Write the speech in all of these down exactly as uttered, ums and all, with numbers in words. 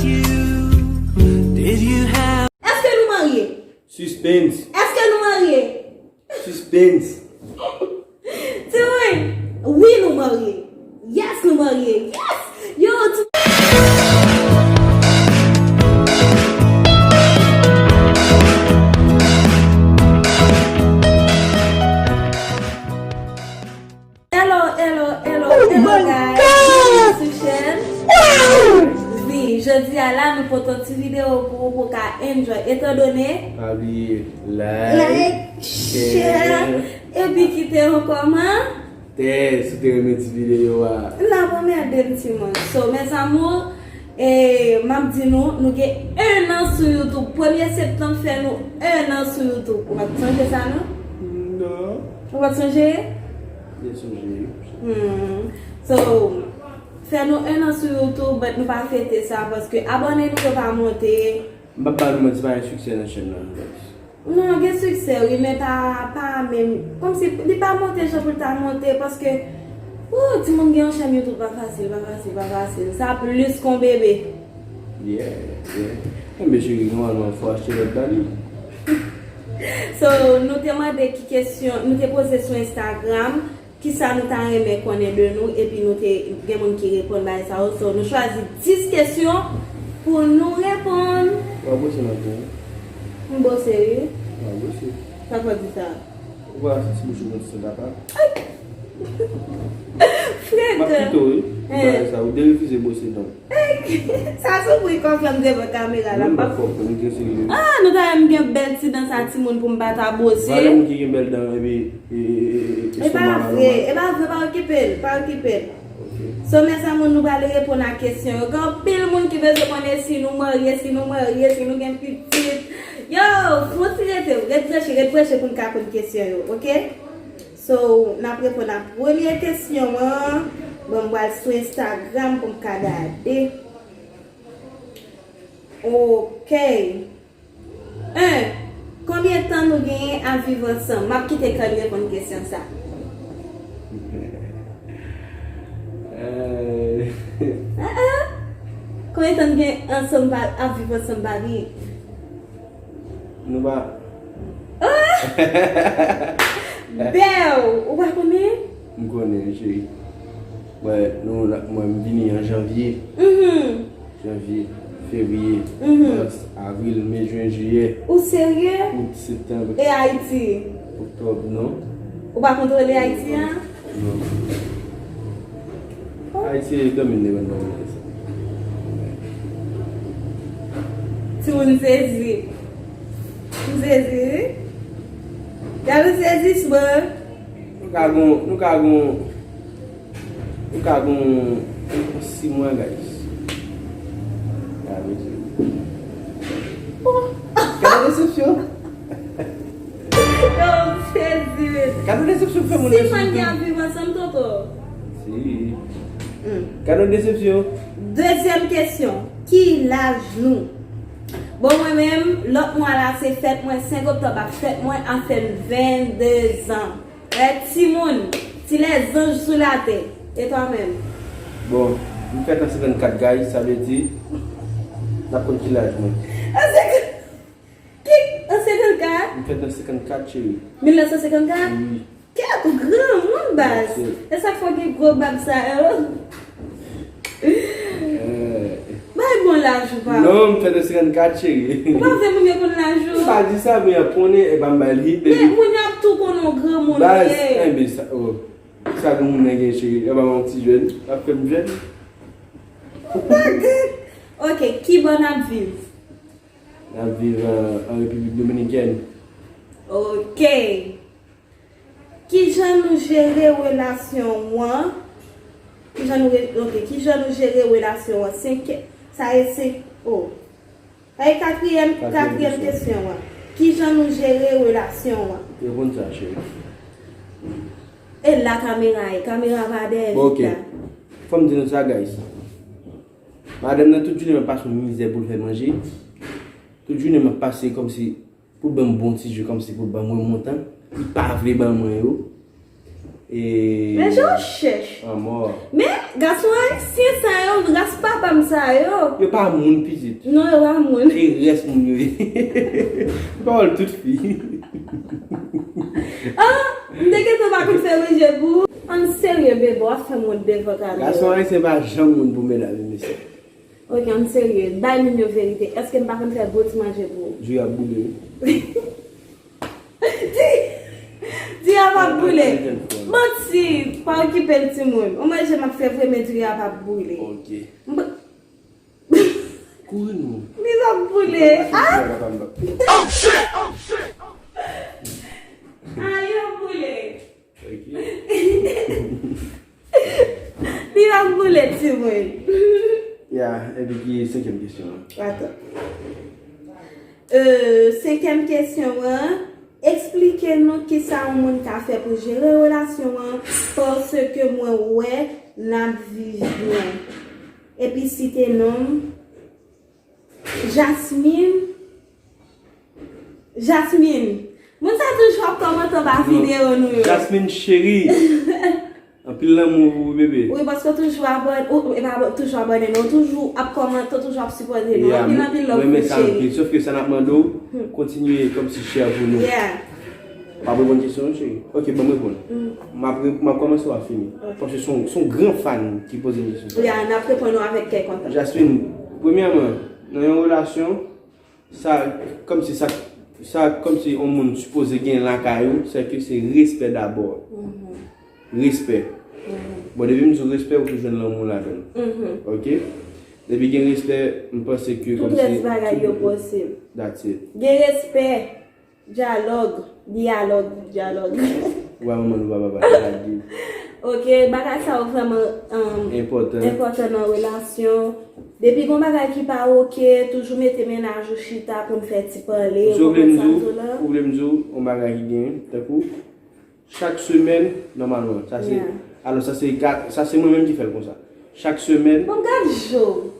Did you have Èske nou marye? Suspense. Èske nou marye? Suspense. Timoun, wi, nou marye. Yes, nou marye. Yes! Yo, ti- Hello, hello, hello, Oh hello, my guys. God! Bienvenue sur chaîne. Wow! Wi, jodi a la, nou pote yon ti videyo pou ou pou ka enjoy. Etandone Pa bliye like, like, share, share, epi kite yon kòmantè. Si w te renmen ti videyo a. N ap anmède m, timoun. So, mes amours, e, m ap di nou, nou gen un an sou YouTube. Premye septanm fè nou un an sou YouTube. Ou pa t sonje sa, non? Non. Ou pa t sonje? Byen sonje, wi. Hmm. So, fè nou un an sou YouTube, but nou pa fete sa, paske abòne nou yo pa monte. M p ap ba nou manti, pa gen siksè nan chèn nan, guys. Non, gen siksè, wi, men pa, pa menm. Kòmsi li pa monte jan pou l ta monte, paske, oh, timoun gen yon chèn YouTube pa fasil, pa fasil, pa fasil. Sa plis kon bebe. Yeah, yeah. Enben, cheri, nòmalman, fò achte lòt ba li. So, nou te mande ki kesyon, nou te poze sou Instagram, kisa nou ta renmen konnen de nou, epi nou te gen moun ki reponn bagay sa yo. So, nou chwazi dis kesyon pou nou reponn. W ap bwose nan kou. M bwose, wi. W ap bwose. Sa fò di sa? Ou pa santi bouch ou konn sent apa? Frekan. M ap kite w, wi. Pou bagay sa, ou derefize bwose dan w. Sa soufri konprann devan kamera la. Mwen m pa fò konn gen serye. Ah, nou ta renmen gen bèl ti dan sa timoun pou m pa ta bwose. Valè moun ki gen bèl dan, epi, e, e, e, e, e E pa vre, e pa vre, pa okipe l, pa okipe l. Ok. So, mes amours, nou pral reponn a kesyon yo. Gen anpil moun ki bezwen konnen si nou marye, si nou marye, si nou gen pitit. Yo, fon ti rete, ret branche, ret branche pou n ka konn kesyon yo, ok? So, n ap reponn a premye kesyon an. Bon, m pral sou Instagram pou m ka gade. Ok. Un. Konbyen tan nou genyen ap viv ansanm? M ap kite Kany reponn kesyon sa. Euh. Ah, ah. Konbyen tan nou gen ansanm pa, ap viv ansanm pa genyen? Nou pa Ah! Bèw, ou pa konnen? M konnen, cheri. Mwen, nou, la- mwen, m vini an janvye. Mhm. Janvye, fevriye, Mhm. mas, avril, me, jen, jiyè, Ou serye? out, septanm, E Ayiti? oktòb, non. Ou pa kontwole Ayiti a? Non. Ayiti, dòmi, m te konn dòmi la. Timoun sezi. M sezi, wi. Gade sezisman. Nou ka gon, nou ka gon, nou ka gon sis mwa, guys. Gade, mesye. Oh! Gade desepsyon. Yo, m sezi, wi. Gade desepsyon fè moun nan sou YouTube. Si mwen gen ap viv ansanm, tonton. Si. Hmm. Gade desepsyon. Dezyèm kesyon. Ki laj nou? Bon, mwen menm, lòt mwa la, se fèt mwen, senk oktòb ap fèt mwen, ap fè m vennde zan. Wè, timoun, ti lèzanj sou latè. E twa menm? Bon, m fèt an senkannkat, guys, sa vle di, n ap konn ki laj mwen. An senkannkat? Ki? An senkannkat? M fèt an senkannkat, cheri. Mil nèf san senkannkat? Wi. Kèt, ou granmoun, baz. Mèsi. E sa k fè w gen gwo bab sa yo? Eh. Bay bon laj ou pa. Non, m fèt an senkannkat, cheri. Ou pa vle moun yo konn laj ou? M pa di sa, men y ap konnen, e pa m bay l hit, baby. Men moun yo ap tou konnen w granmoun ou ye. Baz, enben sa, oh. Sa granmoun nan gen, cheri? E pa m yon ti jèn, l ap fè m jèn. Bagay. Ok, kibò n ap viv? N ap viv, euh, an Repiblik Dominikèn. Ok. Kijan nou jere relasyon w an? Kijan nou re-, ok, kijan nou jere relasyon w an? Senk, sa e senk, oh. Sa e katriyèm, Katriyèm katriyèm kesyon. kesyon an. Kijan nou jere relasyon w an? Reponn sa, cheri. E la kamera ye, kamera pa dèyè Bon, ok. vit la. Fò m di nou sa, guys. Madanm nan, tout jounen m ap pase yon mizè pou l fè manje. Tout jounen m ap pase kòmsi pou l ban m bon ti je, kòmsi pou l ban m remontan. Li pa vle ban mwen yo. E Men jan w chèch. Anmò. Men gason ayisyen sa yo, ras pa Pa m sa yo. Yo pa moun pitit. Non, yo pa moun. Se rès moun yo ye. Se pawòl tout fi. Ah, m te gentan pa konn fè manje pou ou. Ann serye, bebe, w ap fè m wont devan kamera. Gason ayisyen pa janm moun pou medam yo, mesye. Ok, ann serye. Bay moun yo verite. Èske m pa konn fè gwo ti manje pou ou? Jou a ap boule wi. Diri a p ap boule. Manti, pa okipe l timoun. Ou manje m ap fè vre, men diri a p ap boule. Ok. M p- Kouri non. Li p ap boule. Ah! Oh shit! Oh shit! Ah, li p ap boule. Ok. Li p ap boule, timoun. Ya, epi ki senkyèm kesyon an? Atann. Euh, senkyèm kesyon an, eksplike nou kisa yon moun ka fè pou jere relasyon an, paske mwen wè n ap viv byen. Epi site non m, Jasmine. Jasmine. Moun sa toujou ap kòmante anba videyo nou yo. Jasmine cheri. Anpil lanmou pou ou, bebe. Wi, paske w toujou abòne, ou, e pa toujou abòne, non, ou toujou ap kòmante, ou toujou ap sipòte nou. Anpil, anpil love pou ou, cheri. Mwen renmen sa anpil. Sòf ke sa n ap mande w, kontinye kòmsi share pou nou. Yeah. W ap reponn kesyon an, cheri? Ok, ban m reponn. M ap re- m ap kòmanse, w ap fini. Ok. Paske se yon, se yon gran fan ki poze m kesyon sa. Yeah, n ap reponn ou avèk kè kontan. Jasmine, premyèman, nan yon relasyon, sa, kòmsi sa, sa, kòmsi yon moun sipoze gen lakay ou, se ke se respè dabò. Respè. Bon, depi m di w respè, ou tou jwenn lanmou ladan l. Ok? Depi gen respè, m panse ke tout kòmsi rès bagay yo posib. That's it. Gen respè, dyalòg, dyalòg, dyalòg. Ou pa manman, nou pa papa, dyalòg. Ok, bagay sa yo vrèman, um, enpòtan nan relasyon. Depi gon bagay ki pa oke, toujou mete mennaj ou chita pou n fè ti pale, ou konprann sa m di w la? Ou vle m di w yon bagay ki gen, tankou, chak semèn, nòmalman, sa se, alò, sa se ga- sa se mwen menm ki fè l konsa. Chak semèn. Bon, gad je w.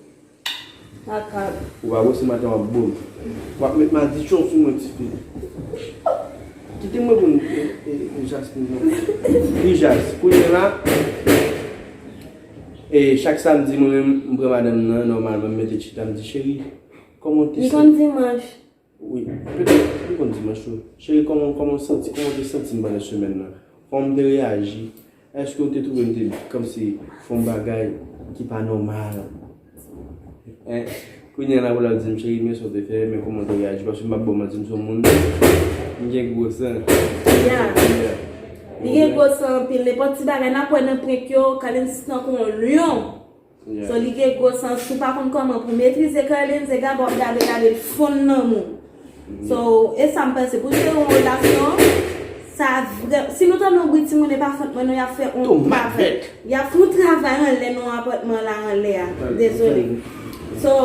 Makab. Ou pa wè se maten w ap bo m. W ap met madichon sou mwen, tifi. Kite m reponn, e, e, e, Jasmine, non. Wi, Jas, kounye a la, e, chak samdi, mwen menm, m pran madanm nan, nòmalman, m mete chita, m di, cheri, kòman w te santi? Li konn dimanch. Wi, petèt, li konn dimanch tou. Cheri, kòman, kòman w santi, kòman w te santi m pandan semèn nan? Kòman m te reyaji? Èske w te twouve m te kòmsi fè yon bagay ki pa nòmal? Hein? Kounye a la pou l ap di m, cheri, men sa w te fè, men kòman w te reyaji? Paske m p ap ba w manti, m se yon moun, m gen gwo san. Ya. Li gen gwo san anpil. Nenpòt ti bagay, n ap wè nan prank yo, Kalens tankou yon lyon. So, li gen gwo sans, ou pa konn kòman pou metrize Carlin, se gade w ap gade, gade l fonn nan men w. So, e sa m panse, pou jere yon relasyon, sa vrè, si nou tande yon bri timoun, e pa fòt mwen non, y ap fè yon travay. Y ap fè yon travay anlè nan apatman la, anlè a. Dezole. So,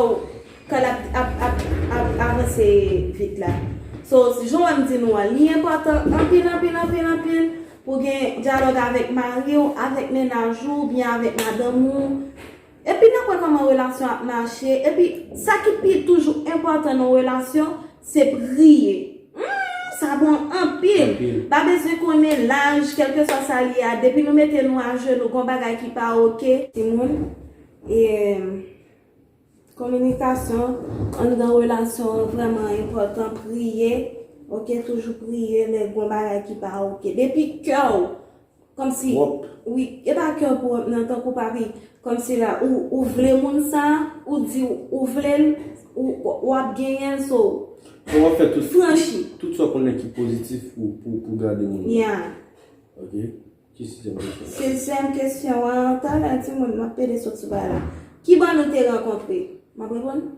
Carl ap, ap, ap, ap avanse vit la. So, jan w wè m di nou an, li enpòtan anpil, anpil, anpil, anpil pou gen dyalòg avèk mari w, avèk mennaj ou, oubyen avèk madanm ou. Epi n ap wè kòman relasyon ap mache. Epi sa ki pi toujou enpòtan nan relasyon, se priye. Hmm, sa bon anpil. Anpil. Pa bezwen konnen laj, kèlkeswa sa l ye a. Depi nou mete nou ajenou, gon bagay ki pa oke, timoun. E, kominikasyon anndan relasyon an vrèman enpòtan. Priye, oke, toujou priye lè gon bagay ki pa oke. Depi kè w Kòmsi, wi, e pa kè w pwòp nan, tankou papi, kòmsi la, ou, ou vle moun sa, ou di ou, ou vle l, ou, w ap genyen l, so, franchi. Tout sa w konnen ki pozitif pou, pou, pou gade moun nan. Yeah. Ok? Ki sizyèm kesyon? Sizyèm kesyon an, talè timoun, m ap pede sot sou bagay la. Ki bò nou te rankontre? M ap reponn?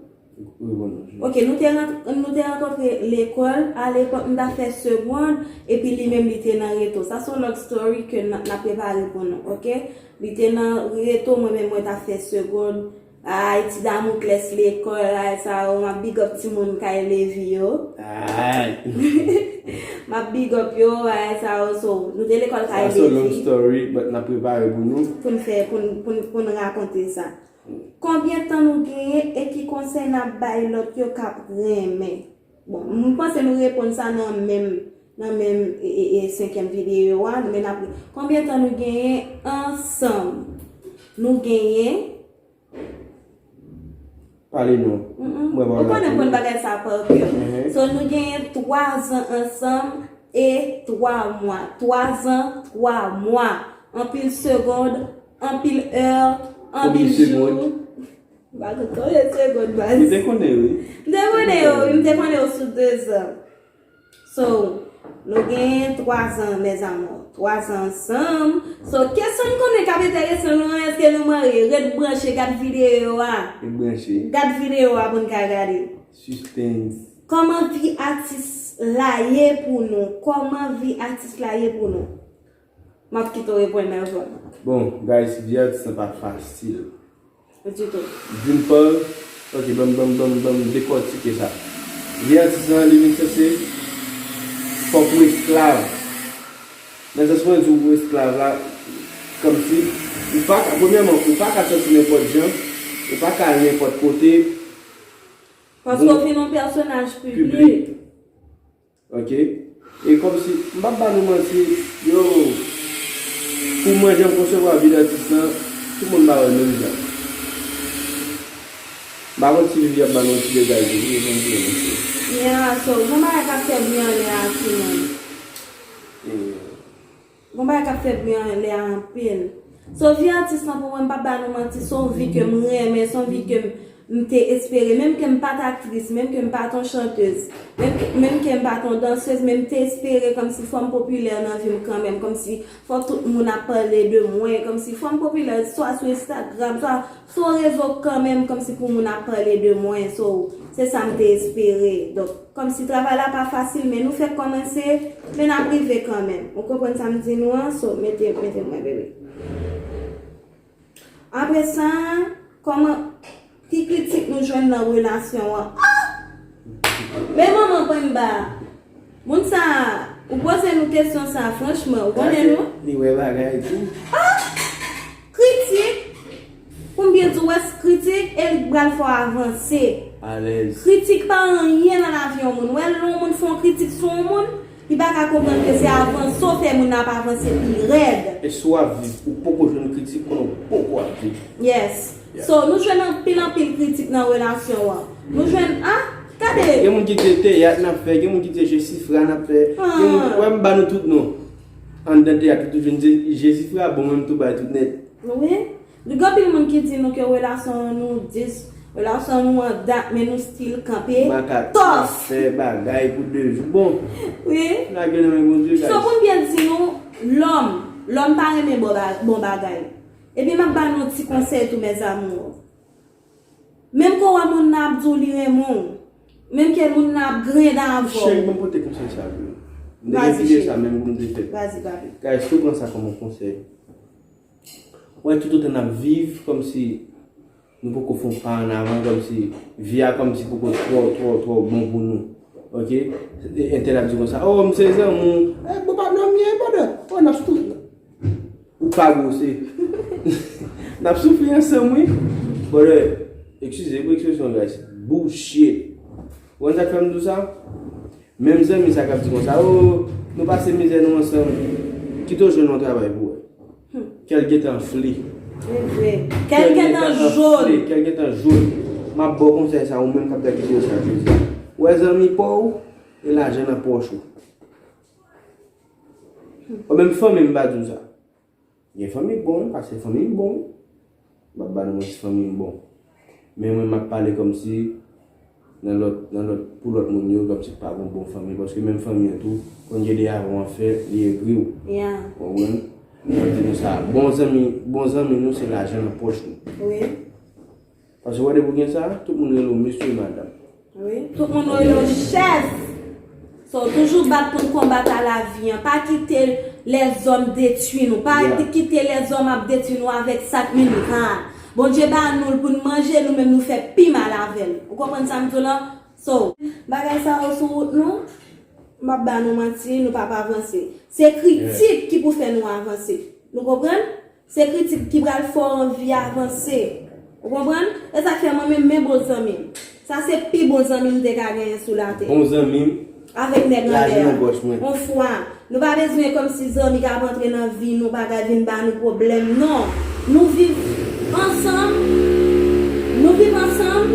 Wi, bon, non. Ok, nou te ran-, nou te rankontre lekòl, alepòk m t ap fè segond, epi li menm li te nan reto. Sa se yon lòt story ke n, n ap prepare pou nou, ok? Li te nan reto, mwen menm mwen t ap fè segond. Ay, ti Damoklès lekòl, ay, sa yo, m ap big up timoun kay Levi yo. Ay. M ap big up yo, ay, sa yo, so, nou te lekòl kay Levi. Sa se yon long story, but n ap prepare pou nou. Pou n fè, pou n, pou n, pou n rakonte sa. Konbyen tan nou genyen e ki konsèy n ap bay lòt yo k ap renmen? Bon, m panse nou reponn sa nan menm, nan menm, e, e, e, senkyèm videyo a, men n ap, konbyen tan nou genyen ansanm? Nou genyen Pale non. Mwen pa. Ou konnen m konn bagay sa pa kè. So, nou genyen twa zan ansanm e twa mwa. Twa zan, twa mwa. Anpil segond, anpil è, anpil jou. M pa konn konbyen segond, baz. Ou te konnen, wi. M te konnen yo, wi. M te konnen yo sou de zan. So, nou gen twa zan, mes amours. Twa zan ansanm. So, kesyon n konnen k ap enterese nou an, èske nou marye? Ret branche, gad videyo a. Ret branche. Gad videyo a pou n ka gade. Suspense. Kòman vi atis la ye pou nou? Kòman vi atis la ye pou nou? M ap kite w reponn nan zòn. Bon, guys, vi atis lan pa fasil. Ditou. D'une part, ok, ban m, ban m, ban m, ban m dekòtike sa. Vi atis lan, li vin sanse, fòk ou esklav. Nan sans mwen di w esklav la, kòmsi, ou pa ka, premyèman, ou pa ka sòti nenpòt jan, ou pa ka al nenpòt kote. Paske w vin yon pèsonaj piblik. Ok? E kòmsi, m p ap ba nou manti, yo, pou mwen, jan m konsevwa vi atis lan, tout moun pa wè l menm jan. M pa konn si Vivi ap ba nou ti degaj tou, wi, e konn tou, mesye. Yeah, so, gon bagay k ap fè bri anlè a, timoun. Gon bagay k ap fè bri anlè a anpil. So, vi atis lan pou mwen, m p ap ba nou manti, se yon vi ke m renmen, se yon vi ke m, m te espere. Menm ke m pa t aktris, menm ke m pa t yon chantèz, menm ke, menm ke m pa t yon dansèz, men m te espere kòmsi fò m popilè nan vi m kanmenm, kòmsi fò tout moun ap pale de mwen, kòmsi fò m popilè, swa sou Instagram, swa sou rezo kanmenm, kòmsi pou moun ap pale de mwen. So, se sa m te espere. Donk, kòmsi travay la pa fasil, men nou fèk kòmanse, men n ap rive kanmenm. Ou konprann sa m di nou an? So, mete, mete mwen, bebe. Apre sa, kòman, ki kritik nou jwenn nan relasyon an? Ah! Men manman pran ba. Moun sa a, ou poze nou kesyon sa a, franchman, ou konnen nou? Li wè bagay tou. Ah! Kritik! Pou m byen di w, wè, kritik, e li k pral fè w avanse. Alèz. Kritik pa anyen nan lavi yon moun. Wè, lè yon moun fè yon kritik sou yon moun, li pa ka konprann ke se avanse w fè moun nan ap avanse pi rèd. E si w ap viv, ou poko jwenn kritik, konnen w poko ap viv. Yes. So, nou jwenn anpil, anpil kritik nan relasyon an. Nou jwenn, ah, gade. Gen moun ki di teyat n ap fè, gen moun ki di Jesifra n ap fè. Gen moun, wè, m ba nou tout non. Anndan teyat, ou tou jwenn Je-, Jesifra, bon, mwen m tou bay tout nèt. Wi. Gen anpil moun ki di nou ke relasyon nou dis, relasyon nou an dat, men nou still kanpe. Makak, tòf. Fè bagay pou de jou. Bon. Wi. Lage nan men Bondye, guys. So, pou m byen di nou, lòm, lòm pa renmen bon ba-, bon bagay. Epi m ap ba nou ti konsèy tou, mes amours. Menm ke w wè moun nan ap di w li renmen w, menm ke moun nan ap griyen dan avè w. Cheri, ban m pote konsèy sa pou ou. M te gen videyo sa menm pou m te fè. Vas-y, papi. Guys, tou pran sa kòm yon konsèy. Wè, toutotan n ap viv, kòmsi nou poko fè yon pa an avan, kòmsi vi a kòmsi poko twò, twò, twò bon pou nou. Ok? Entèl ap di konsa, oh, m se zanmi w. Eh, bon, pa m nan m ye, brother. Oh, n ap sou Ou pa gwose. N ap soufri ansanm, wi. Brother, eskize pou ekspresyon, guys. Bullshit. Ou konn sa k fè m di w sa? Menm zanmi sa k ap di konsa, oh, nou pase mizè nou ansanm. Kite w jwenn yon travay pou wè. Kè l gentan anfle. Se vre. Kè l gentan jòn. Kè l gentan jòn. M ap ba w konsèy sa, ou menm k ap gade videyo sa, jodi. Ou wè zanmi pa w, e lajan nan pòch ou. Ou menm fanmi m pa di w sa. Gen fanmi k bon, paske fanmi m bon. M ap ba nou manti, fanmi m bon. Men mwen, m ap pale kòmsi nan lòt, nan lòt, pou lòt moun yo, kòmsi pa gon bon fanmi. Paske menm fanmi an tou, konn gen de avan w ap fè, li egri w. Ou konprann? M ap di nou sa, bon zanmi, bon zanmi nou, se lajan nan pòch nou. Wi. Paske w wè depi w gen sa, tout moun rele w mesye, madanm. Wi, tout moun rele w chèf. So, toujou bat pou n konbat a lavi an. Pa kite lèzòm detwi nou. Pa kite lèzòm ap detwi nou avèk sa k menm pa. Bondye ba nou l pou n manje, nou menm nou fè pi mal avè l. Ou konprann sa m di w lan? So, bagay sa yo sou wout nou, m ap ba nou manti, nou p ap avanse. Se kritik ki pou fè nou avanse. Nou konprann? Se kritik ki pral fè w anvi avanse. Ou konprann? E sa k fè mwen menm, men bon zanmi m. Sa se pi bon zanmi m te ka genyen sou latè. Bon zanmi m. Avèk nèg anlè a. Yon fwa. Nou pa bezwen kòmsi zanmi k ap antre nan vi nou, bagay vin ba nou pwoblèm. Non. Nou viv ansanm. Nou viv ansanm.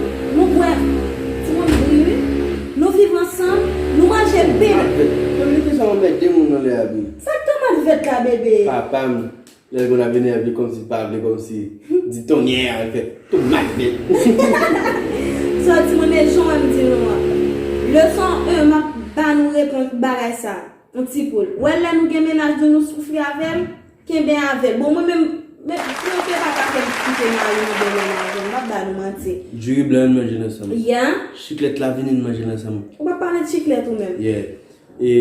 Sa k tomat vèt la, bebe? Papa m, lè l konn ap enerve kòmsi l pa vle, kòmsi di tonyè, l fè tomat vèt. Sòti mwen, men jan w wè m di nou an. Leson en, m ap ba nou repons bagay sa. Yon ti poul. Wè lè nou gen mennaj nou, nou soufri avè l, kenbe avè l. Bon, mwen menm, men, mwen te pa ka fè m kite mari m oubyen mennaj mwen, m p ap ba nou manti. Diri blan n manje l ansanm. Yeah. Chiklèt la vini n manje l ansanm. Ou pa pale de chiklèt ou menm. Yeah. E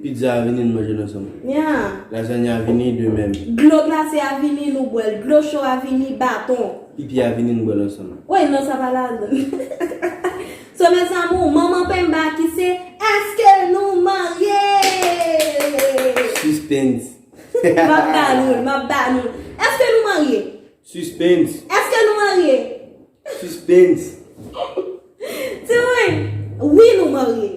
pizza a vini n manje l ansanm. Yeah. Lazanya a vini de menm. Dlo glase a vini nou bwè l. Dlo cho a vini baton. Pipi a vini n bwè l ansanm. Woy, non, sa pa ladan. So, mes amours, manman penba ki se, èske nou marye? Suspense. M ap ba nou l, m ap ba nou l. Èske nou marye? Suspense. Èske nou marye? Suspense. Timoun, wi, nou marye.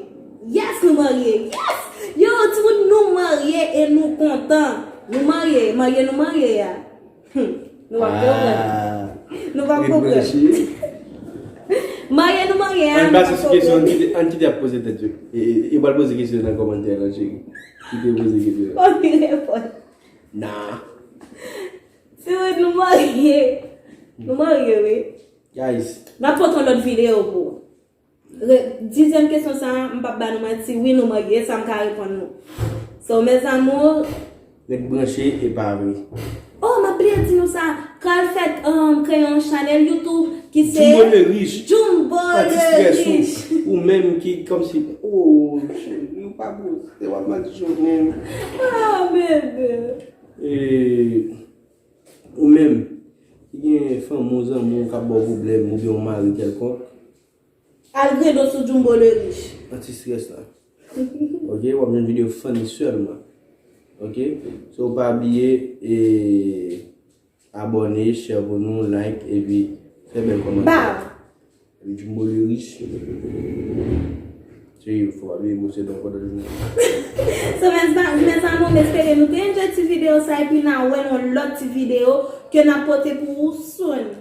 Yes, nou marye. Yes! Yo, timoun, nou marye e nou kontan. Nou marye, marye nou marye a. Hmm. Nou pa konprann. Ah. Nou pa konprann. Marye nou marye a, nou pa konprann. Ann pase sou kesyon, ann kite, ann kite ap poze tèt yo. E, e, e pral poze kesyon nan kòmantè la, cheri. Kite poze kesyon. Ok, reponn. Nah. Se vre, nou marye. Nou marye, wi. Guys. N ap pote yon lòt videyo pou ou. Re-, dizyèm kesyon sa a, m p ap ba nou manti, wi, nou marye, sa m ka reponn nou. So, mes amours. Ret branche e pa vre. Oh, m ap bliye di nou sa. Carl fèk, um, kreye yon chanèl YouTube ki se Jumbo le Riche. Jumbo le Riche. Ou menm ki kòmsi, oh, cheri, ou pa poze, w ap mal jwenn. Ah, bebe. E ou menm ki gen fanmi w, zanmi w k ap ba w pwoblèm oubyen yon mari kèlkonk, al grendo sou Jumbo le Riche. Anti-stress la. Ok, w ap jwenn videyo funny sèlman. Ok? So, pa bliye, e, abòne, share pou nou, like, epi fè bèl kòmantè. Ba! Epi Jumbo le Riche. Cheri, fò w ap emosyonnen ankò nan jounen. So, mes, mes amours, m espere nou te enjoy ti videyo sa, epi n a wè nan lòt ti videyo ke n ap pote pou ou soon.